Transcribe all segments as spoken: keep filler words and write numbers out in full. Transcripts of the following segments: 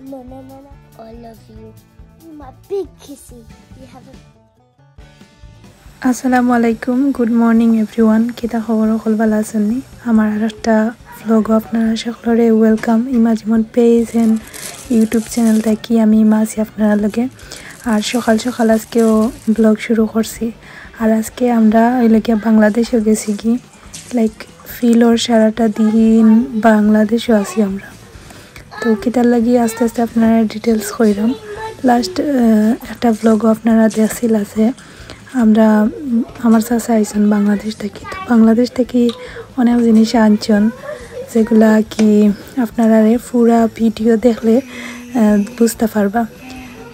Mama, mama, I love you. My big kissy. You have a আসসালামু আলাইকুম, good morning everyone। কিতা খবর, হকল ভালা আছইন নি? আমার আর একটা vlog আপনারা সকলরে welcome। ইমা জীবন page and YouTube channel থাকি আমি ইমা আছি আপনারা লগে। আর সকাল সকাল আজকেও vlog শুরু করছি। আর আজকে আমরা ওই লাগিয়া বাংলাদেশও গেছি গি, like ফিলর সারাটা দিন বাংলাদেশও আছি আমরা। তো কিতার লাগি আস্তে আস্তে আপনারা details কইরাম। Last একটা vlogও আপনারা দেখছিল আছে, আমরা, উম, আমার চাচা আইছইন বাংলাদেশ থাকি। তো বাংলাদেশ থাকি অনেক জিনিস আনছইন, যেগুলা কি আপনারারে পুরা video দেখলে, আহ, বুঝতা পারবা।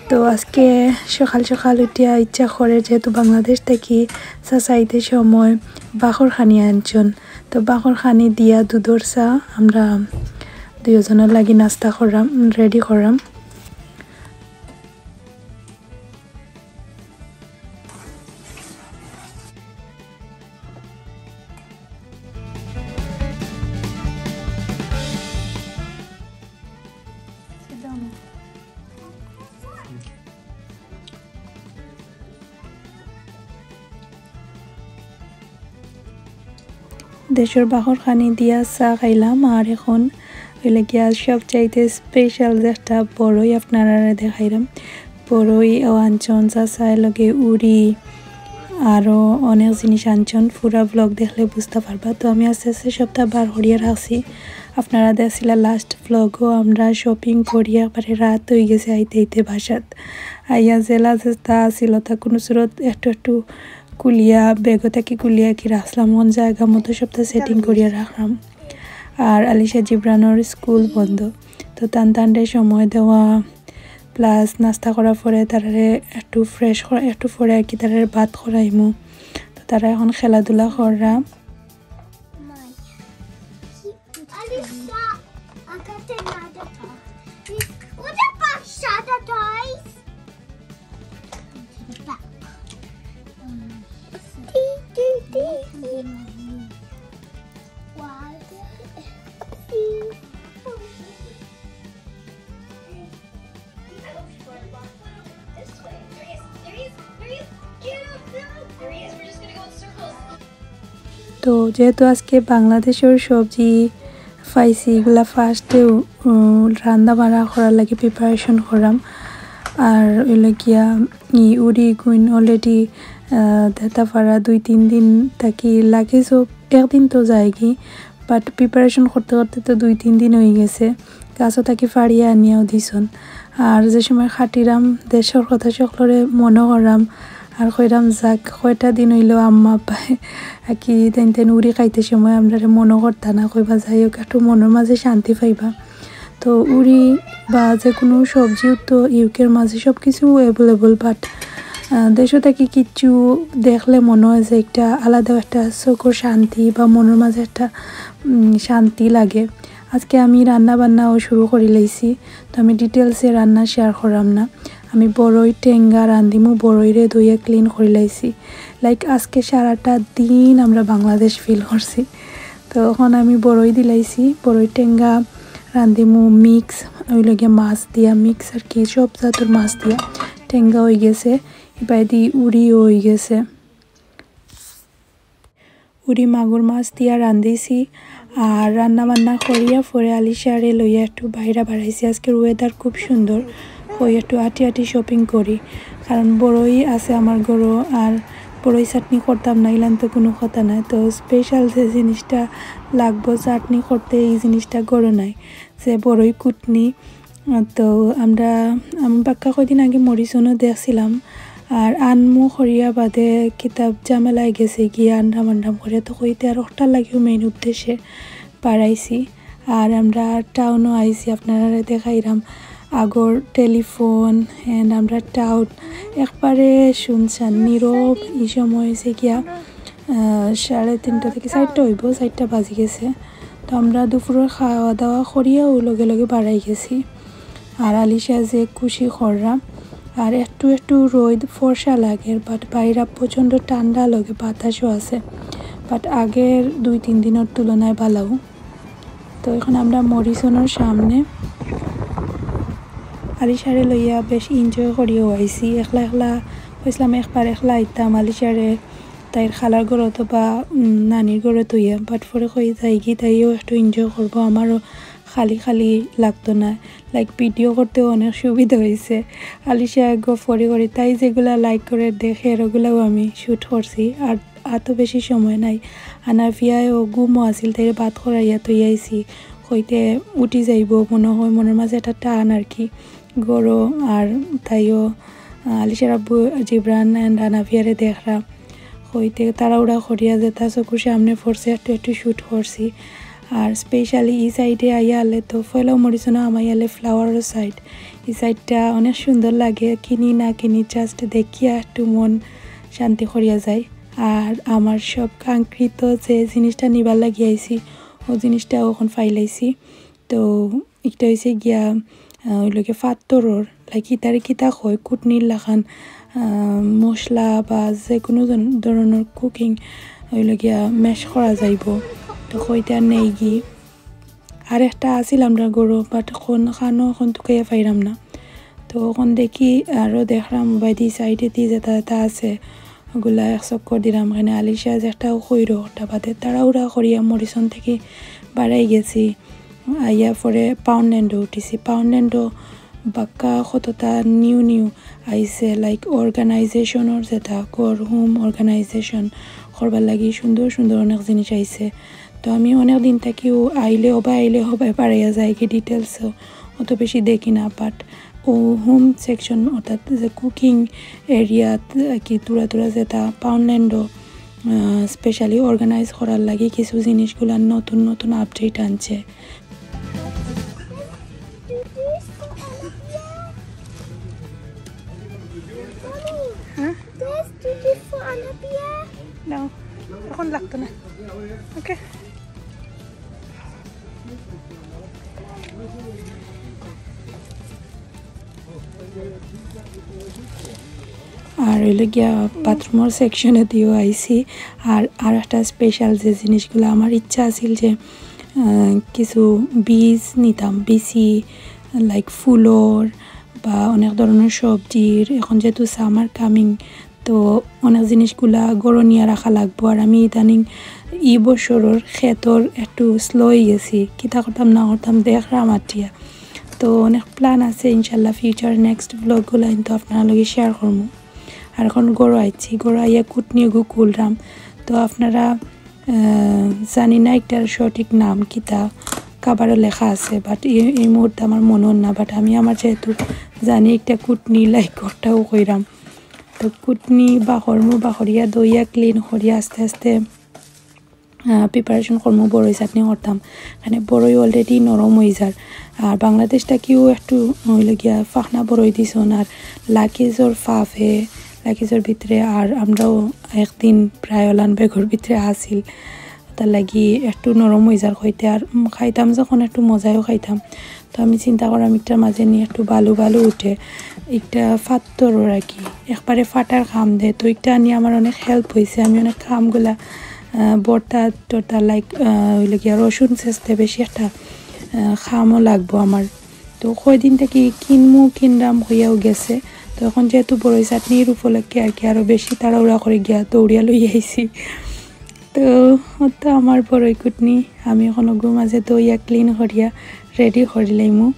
তো আজকে সকাল সকাল উঠিয়া ইচ্ছা করে, যেহেতু বাংলাদেশ থাকি চাচা আইতে সময় বাখর খানি আনছইন, তো বাখর খানি দিয়া দুধর চা আমরা দুইজনর লাগি নাস্তা করলাম, ready করলাম। দেশর বাখর খানি দিয়া চা খাইলাম, আর এখন অইলে গিয়া সবচাইতে special যেটা বড়ই আপনারারে দেখাইলাম। বড়ই ও আনছইন, চাচায় লগে উড়ি, আরও অনেক জিনিস আনছইন, পুরা vlog দেখলে বুঝতা পারবা। তো আমি আস্তে আস্তে সবটা বার করিয়া রাখছি। আপনারা দেখছিলা last vlogও আমরা shopping করিয়া একবারে রাত অই গেছে আইতে আইতে বাসাত। আইয়া যেলা যেটা আছিল তা কোনো সুরত একটু একটু কুলিয়া, ব্যাগও থাকি কুলিয়া কি রাখছিলাম, অন জায়গা মতো সবটা setting করিয়া রাখলাম। আর আলিশা জিবরানর স্কুল বন্ধ, তো তান তানরে সময় দেওয়া, plus নাস্তা করার পরে তারারে একটু fresh করা, একটু পরে আর কি তারারে ভাত করাইমু। তো তারা এখন খেলাধুলা কররা। Alisa, I got another toy. What about shadow toys? Dee, dee, dee, dee. Why? Dee. তো যেহেতু আজকে বাংলাদেশর সবজি পাইছি, এগুলা first এ, উম, রান্না বান্না করার লাগি preparation করাম। আর অইলো গিয়া ই উড়ি গুইন already, আহ, দেতা পারা দুই তিন দিন থাকি লাগে, so একদিন তো যায়গি, but preparation করতে করতে তো দুই তিন দিন অই গেছে। গাছও থাকি ফাড়িয়া আনিয়াও দিছইন। আর যে সময় খাটিরাম, দেশর কথা সকলরে মনো করাম, আর কইরাম যাক, কয়টা দিন অইলো আম্মা আব্বায় আর কি তেন তেন উড়ি খাইতে সময় আমরারে মনো করতা না, কইবা যাই হোক, একটু মনর মাঝে শান্তি পাইবা। তো উড়ি বা যে কোনো সবজিও তো ইউকের মাঝে সব কিছু available, but, আহ, দেশও থাকি কিচ্ছু দেখলে মনো হয় যে একটা আলাদা একটা চোখর শান্তি বা মনর মাঝে একটা, উম, শান্তি লাগে। আজকে আমি রান্না বান্নাও শুরু করি লাইছি, তো আমি details এ রান্না share করাম না। আমি বড়ই টেঙ্গা রান্ধিমু, বড়ইরে ধইয়া clean করি লাইছি। Like আজকে সারাটা দিন আমরা বাংলাদেশ feel করছি। তো এখন আমি বড়ই দিলাইছি, বড়ই টেঙ্গা রান্ধিমু mix, অইলো গিয়া মাছ দিয়া mix আর কি, সব জাতর মাছ দিয়া। টেঙ্গা অই গেছে, ইবায়দি উড়িও অই গেছে। উড়ি মাগুর মাছ দিয়া রান্ধিছি। আর রান্না বান্না করিয়া পরে আলিশারে লইয়া একটু বাইরা বাড়াইছি। আজকের weather খুব সুন্দর, ওই একটু আটি আটি shopping করি, কারণ বড়ই আছে আমার ঘরো, আর বড়ই চাটনি করতাম না, ইলান তো কোনো কথা নাই। তো special যে জিনিসটা লাগবো চাটনি করতে, এই জিনিসটা ঘরো নাই, যে বড়ই কুটনি। তো আমরা, আমি বাক্কা কয়দিন আগে মরিচনও দেখছিলাম, আর আনমু করিয়া বাদে কিতা ঝামেলায় গেছে গিয়া আনরাম আনরাম করে, তো কইতে আর ওটার লাগিও main উদ্দেশ্যে বাড়াইছি। আর আমরা টাউনও আইছি, আপনারারে দেখাইরাম আগর telephone and আমরা টাউন একবারে শুনশান নীরব। এই সময় হয়েছে গিয়া, আহ, সাড়ে তিনটা থেকে চারটা হইব, চারটা বাজি গেছে। তো আমরা দুপুরের খাওয়া দাওয়া করিয়াও লগে লগে বাড়াই গেছি। আর আলিশা যে খুশি কররা, আর একটু একটু রোদ ফর্সা লাগের, but বাইরা প্রচণ্ড ঠান্ডা, লগে বাতাসও আছে, but আগের দুই তিন দিনের তুলনায় ভালাও। তো এখন আমরা মরিসনের সামনে। আলিশারে লইয়া বেশ এনজয় করিয়াও আইছি। একলা একলা কইছিলাম একবার একলা আইতাম আলিশারে তাইর খালার ঘরো অথবা, উম, নানির ঘরো থইয়া, but পরে কই যাইগি, তাইও একটু এনজয় করবো, আমারও খালি খালি লাগতো না। লাইক, ভিডিও করতেও অনেক সুবিধা হইছে। আলিশা গফ করি করি তাই যেগুলা লাইক করে দেখে, ওগুলাও আমি শ্যুট করছি। আর অত বেশি সময় নাই। আনাফিয়ায় ও ঘুমও আছিল, তাইরে ভাত করাইয়া থইয়া আইছি। কইতে উঠি যাইবো মনে হয়, মনের মাঝে একটা টান আর কি। ঘরো আর তাইও, আহ, আলিশার আব্বু জিবরান and আনাফিয়ারে দেখরা। কইতে তাড়াহুড়া করিয়া যেটা চকুর সামনে পড়ছে একটু একটু শ্যুট করছি। আর স্পেশালি ই সাইডে আইয়া আলে তো ফয়লা মরিসনা আমাইয়ালে ফ্লাওয়ারর সাইড। ই সাইডটা অনেক সুন্দর লাগে, কিনি না কিনি, জাস্ট দেখিয়া একটু মন শান্তি করিয়া যায়। আর আমার সব কাঙ্ক্ষিত যে জিনিসটা নিবার লাগি আইছি, ও জিনিসটাও এখন ফাইলাইছি। তো একটা হইছে গিয়া, আহ, হইল গিয়া ফাত্তরর, লাইক, ইতারে কিতা কয়, কুটনির লাখান, আহ, মশলা বা যে কোনো জন-, ধরনের কুকিং হইল গিয়া ম্যাশ করা যাইব। তো কইতে আর নেই গি। আর একটা আছিল আমরা গরু, but কোন খানো এখন তুকাইয়া পাইরাম না। তো এখন দেখি আরও দেখলাম ওবায়দি সাইডে দি যেটা যেটা আছে, ওগুলা এক চক্কর দিলাম। এখানে আলিশা যে একটাও কইরো, ওটা বাদে তাড়াহুড়া করিয়া মরিসন থেকে বাড়াই গেছি। আইয়া পরে পাউন্ডল্যান্ডো উঠিছি। পাউন্ডল্যান্ডো বাক্কা কতটা নিউ নিউ আইছে, লাইক অর্গানাইজেশনর যেটা ঘর হোম অর্গানাইজেশন করবার লাগি সুন্দর সুন্দর অনেক জিনিস আইছে। তো আমি অনেক দিন থাকিও আইলে হবায়, আইলে হবায় বাড়াইয়া যায় কি ডিটেলসও অত বেশি দেখি না, বাট ও হোম সেকশন অর্থাৎ যে কুকিং এরিয়াত কি তুরা তুরা যেটা পাউন্ডল্যান্ডো স্পেশালি অর্গানাইজ করার লাগি কিছু জিনিসগুলা নতুন নতুন আপডেট আনছে। হ্যাঁ? নাও, এখন লাগতো না। ওকে। আর হইল গিয়া বাথরুমর সেকশনে দিও আইছি। আর, আর একটা স্পেশাল যে জিনিসগুলা আমার ইচ্ছা আছিল যে, আহ, কিছু বীজ নিতাম, বিচি, লাইক ফুলর বা অনেক ধরনের সবজির। এখন যেহেতু সামার কামিং, তো অনেক জিনিসগুলা ঘরো নিয়া রাখা লাগবো। আর আমি ইদানিং ই বছরর খেতর একটু স্লো হয়ে গেছি, কিতা করতাম না করতাম দেখরাম আটিয়া। তো অনেক প্ল্যান আছে ইনশাল্লাহ ফিউচার নেক্সট ব্লগগুলা কিন্তু আপনারা লগে শেয়ার করমু। আর এখন ঘরো আইছি, ঘরো আইয়া কুটনি এগু কুলরাম। তো আপনারা, আহ, জানি না একটার সঠিক নাম কিতা, কাবারও লেখা আছে, বাট এই, এই মুহূর্তে আমার মনে হয় না। বাট আমি আমার যেহেতু জানি একটা কুটনি লাইক ওটাও কইরাম। তো কুটনি বাখরমু, বাখরিয়া ধইয়া ক্লিন করিয়া আস্তে আস্তে, আহ, প্রিপারেশন করমু, বড়ই চাটনি করতাম। মানে বড়ই অলরেডি নরম হয়ে যার। আর বাংলাদেশ থাকিও একটু হইল গিয়া ফাখনা বড়ই দিছন, আর লাকিজর ফাফে, লাকিজর ভিতরে, আর আমরাও একদিন প্রায় ওলান বেগর ভিতরে আসিল, তার লাগি একটু নরম হয়ে যার কইতে। আর, উম, খাইতাম যখন একটু মজাও খাইতাম। তো আমি চিন্তা করাম একটার মাঝে নিয়ে একটু বালু বালু উঠে, একটা ফাত্তর রাখি, একবারে ফাটার কাম দে। তো একটা নিয়ে আমার অনেক হেল্প হয়েছে, আমি অনেক কামগুলা, আহ, ভর্তা টর্তা লাইক, আহ, হইল গিয়া রসুন সেচতে বেশি একটা, আহ, কামও লাগবো আমার। তো কয়দিন থাকি কিনমু কিনরাম হইয়াও গেছে। তো এখন যেহেতু বড়ই চাটনির উপলক্ষে আর কি আরও বেশি তাড়াহুড়া করে গিয়া দৌড়িয়া লই আইছি। তো, তো আমার বড়ই কুটনি আমি এখন ওগুর মাঝে ধইয়া ক্লিন করিয়া রেডি করি লইমু।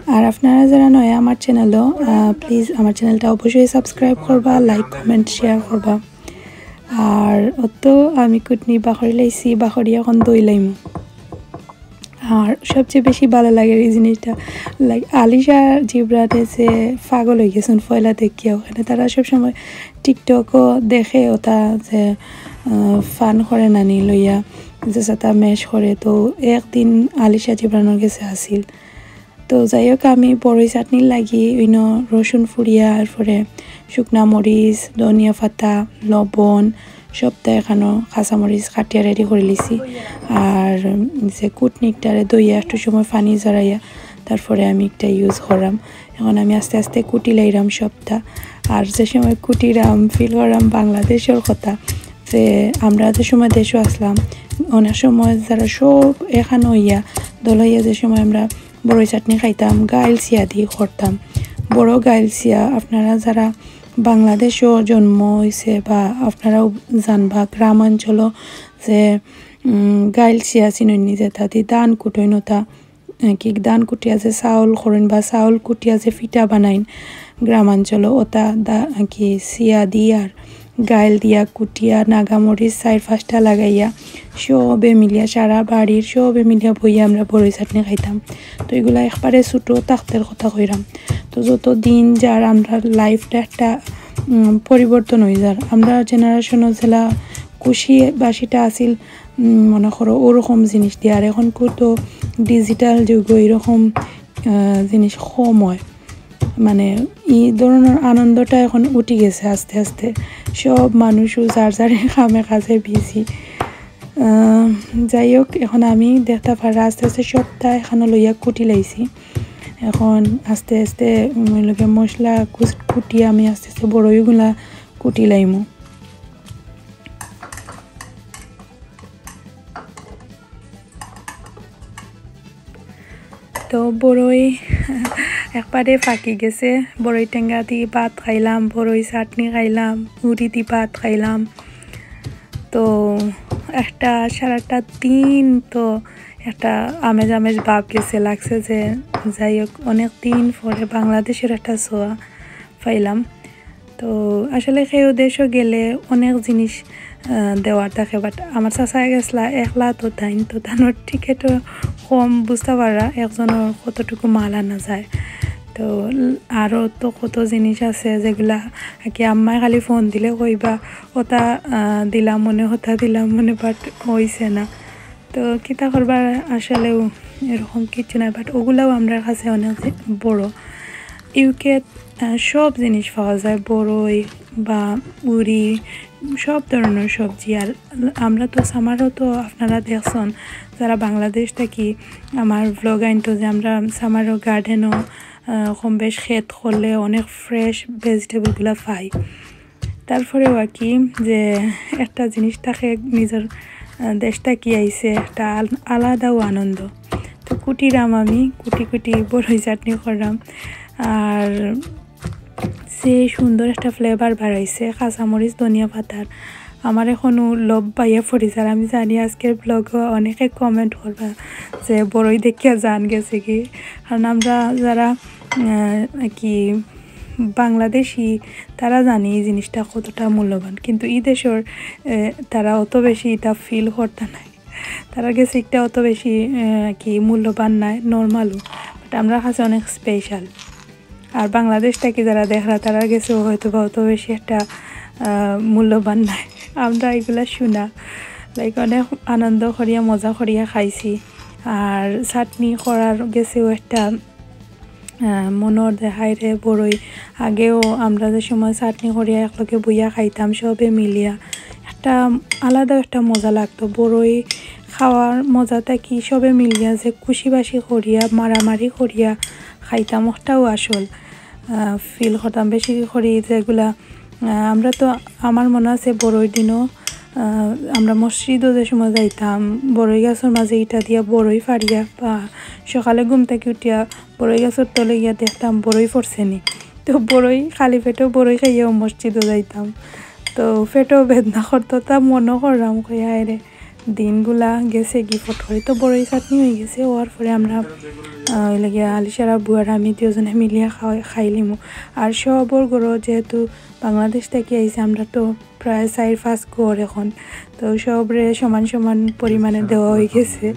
আর আপনারা যারা নয়া আমার চ্যানেলও, আহ, প্লিজ আমার চ্যানেলটা অবশ্যই সাবস্ক্রাইব করবা, লাইক, কমেন্ট, শেয়ার করবা। আর অত আমি কুটনি বাখরি লাইছি, বাখরি এখন দই লাইমু। আর সবচেয়ে বেশি ভালো লাগে এই জিনিসটা, লাইক আলিশা জিবরানে যে পাগল হয়ে গেছেন পয়লা দেখিয়া। ওখানে তারা সবসময় টিকটকও দেখে, ওটা যে, আহ, ফান করে নানি লইয়া, যে সাথে ম্যাশ করে। তো একদিন আলিশা জিবরানোর গেছে আসিল। তো যাই হোক, আমি বড়ই চাটনির লাগি ইনো রসুন ফুড়িয়া, এরপরে শুকনা মরিচ, ধনিয়া পাতা, লবণ, সবটা এখানো কাঁচামরিচ কাটিয়া রেডি করে লিছি। আর যে কুটনিকটারে ধইয়া একটু সময় পানি ঝরাইয়া তারপরে আমি একটা ইউজ করাম। এখন আমি আস্তে আস্তে কুটি লাইরাম সবটা। আর যে সময় কুটিরাম ফিল করাম বাংলাদেশর কথা, যে আমরা যে সময় দেশও আসলাম, অনেক সময় যারা সব এখানো হইয়া দল হইয়া যে সময় আমরা বড়ই চাটনি খাইতাম, গাইল ছিয়া দি করতাম। বড় গাইল ছিয়া, আপনারা যারা বাংলাদেশো জন্ম অইছে বা আপনারাও জানবা, গ্রামাঞ্চলো যে, উম, গাইল ছিয়া চিনইননি, যেতা দি ধান কুটইন ওতা, আহ, কি ধান কুটিয়া যে চাউল করইন বা চাউল কুটিয়া যে ফিটা বানাইন গ্রামাঞ্চলো, ওতা দা-, কি ছিয়া দি আর গাইল দিয়া কুটিয়া নাগামরিচ চাইর পাঁচটা লাগাইয়া সবে মিলিয়া, সারা বাড়ির সবে মিলিয়া বইয়া আমরা বড়ই চাটনি খাইতাম। তো এগুলা একবারে ছোটো থাকতের কথা কইরাম। তো যত দিন যার আমরা লাইফটা একটা, উম, পরিবর্তন অই যার। আমরা জেনারেশনো যেলা খুশি বাসিটা আছিল, উম, মনে করো ওরকম জিনিস দিয়া। আর এখন কত ডিজিটাল যুগ, এরকম, আহ, জিনিস কম হয়। মানে, এই ধরনের আনন্দটা এখন উঠি গেছে আস্তে আস্তে। সব মানুষও যার যার কামে কাজে বিজি। আহ, যাই হোক, এখন আমি দেখতা পাররা আস্তে আস্তে সবটা এখানো লইয়া কুটি লাইছি। এখন আস্তে আস্তে, উম, লগে মশলা কুচ-, কুটি আমি আস্তে আস্তে বড়ইগুলা কুটি লাইমু। তো বড়ই একবারে পাকি গেছে। বড়ই টেঙ্গা দি ভাত খাইলাম, বড়ই চাটনি খাইলাম, উরি দি ভাত খাইলাম। তো একটা সারাটা দিন তো একটা আমেজ আমেজ ভাব গেছে, লাগছে যে যাই হোক, অনেক দিন পরে বাংলাদেশের একটা ছোঁয়া পাইলাম। তো আসলে কেউ দেশো গেলে অনেক জিনিস, আহ, দেওয়ার থাকে, but আমার চাচা গেছলা একলা, তো তাইন তো তানোর টিকিটও কম, বুঝতা পাররা একজনর কতটুকু মাল আনা যায়। তো আরও তো কত জিনিস আছে যেগুলা আর কি আম্মায় খালি ফোন দিলে কইবা, "ওটা, আহ, দিলাম মনে, ওটা দিলাম মনে", but হইছে না। তো কিতা করবার, আসলেও এরকম কিচ্ছু নাই, but ওগুলাও আমরার কাছে অনেক বড়। ইউকে, আহ, সব জিনিস পাওয়া যায়, বড়ই বা উরি, সব ধরনের সবজি। আর আমরা তো সামারও তো আপনারা দেখছন, যারা বাংলাদেশ থাকি আমার ব্লগ আইনতো যে আমরা সামারও গার্ডেনও, আহ, কম বেশ খেত করলে অনেক ফ্রেশ ভেজিটেবলগুলা পাই। তারপরেও আর কি যে একটা জিনিস থাকে নিজের, আহ, দেশ থাকি আইছে একটা আল-, আলাদাও আনন্দ। তো কুটিরাম আমি কুটি কুটি বড়ই চাটনি করলাম। আর যে সুন্দর একটা ফ্লেভার বাড়াইছে কাঁচামরিচ, ধনিয়া পাতার, আমার এখনও লোভ বাইয়া পড়ি যার। আমি জানি আজকের ব্লগও অনেকে কমেন্ট করবা যে বড়ই দেখিয়া জান গেছে কি, কারণ আমরা যারা, আহ, কি বাংলাদেশি, তারা জানি এই জিনিসটা কতটা মূল্যবান, কিন্তু এই দেশর, আহ, তারা অত বেশি এটা ফিল করতা নাই। তারা গেছে একটা অত বেশি, আহ, কি মূল্যবান নাই, নর্মালও, but আমরা কাছে অনেক স্পেশাল। আর বাংলাদেশ থাকি যারা দেখরা, তারা গেছে হয়তো বা অত বেশি একটা, আহ, মূল্যবান নাই। আমরা এগুলা শুনা, লাইক, অনেক আনন্দ করিয়া, মজা করিয়া খাইছি। আর চাটনি করার গেছেও একটা, আহ, মনর যে হায় রে বড়ই, আগেও আমরা যে সময় চাটনি করিয়া একলগে বইয়া খাইতাম সবে মিলিয়া, একটা আলাদা একটা মজা লাগতো। বড়ই খাওয়ার মজা থাকি সবে মিলিয়া যে খুশিবাসি করিয়া, মারামারি করিয়া খাইতাম, ওটাও আসল, আহ, ফিল করতাম। বেশি করি যেগুলা, আহ, আমরা তো, আমার মনে আছে বড়ই দিনও, আহ, আমরা মসজিদও যে সময় যাইতাম, বড়ই গাছর মাঝে ইটা দিয়া বড়ই ফাড়িয়া বা সকালে ঘুম থাকি উঠিয়া বড়ই গাছর তলে গিয়া দেখতাম বড়ই পড়ছে নি। তো বড়ই, খালি পেটেও বড়ই খাইয়াও মসজিদও যাইতাম। তো পেটও বেদনা করতো, তা মনও করলাম কই, "হায় রে, দিনগুলা গেছে কি ফট করি।" তো বড়ই চাটনি হয়ে গেছে, হওয়ার পরে আমরা, আহ, ওই লাগে আলিশারা বুয়ার আমি দুজনে মিলিয়া খাওয়া-, খাইলিমু। আর সবর ঘরো যেহেতু বাংলাদেশ থাকি আইছে, আমরা তো প্রায় চার পাঁচ ঘর এখন, তো সবরে সমান সমান পরিমাণে দেওয়া হয়ে গেছে।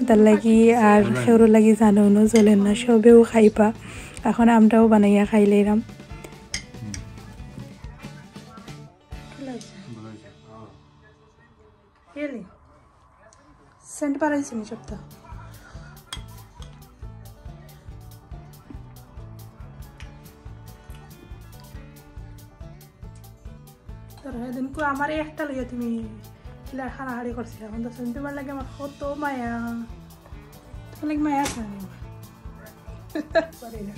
তার লাগি আর কেউর লাগি জানানো চলে না, সবেও খাইবা। এখন আমরাও বানাইয়া খাইলাইরাম। সেন্ট বাড়াইছে নি সবটা? তোর সেদিন কো আমারে একটা লইয়া তুমি কিলা হারাহারি করছিলা, এখন তো শুনতে পারলে কি আমার কত মায়া, তোমার লাগি মায়া আছে না আমার? পারি না।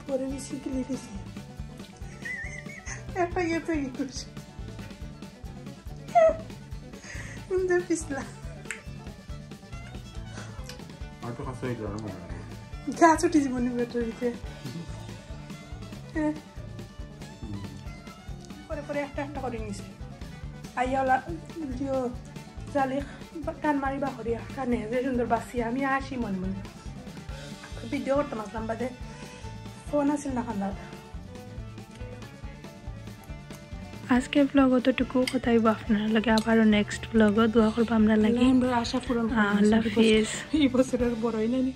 পরে বেশি গিলি দিছি। একটা গিয়ে তো কি করছে? উন্দর পিছলা। আমার তো কাছে এই ধরনের মনে হয়। গাছ উঠি জীবনে বেটার ভিতরে। হ্যাঁ। পরে পরে একটা একটা করে নিছে। আইয়া ওলা ভিডিও চালি টান মারি বা করিয়া কানে যে সুন্দর বাসি আমি আসি মনে মনে। ভিডিও করতাম আসলাম বাদে ফোন আছিল না খান্দাত। আজকের ব্লগ অতটুকু, কথা অইবো আপনার লগে আবারও নেক্সট ব্লগও। দোয়া করবো আমরা লাগি। আমরা আশা পূরণ করবো। আল্লাহ হাফিজ। এই বছরের বড় হইলে নি।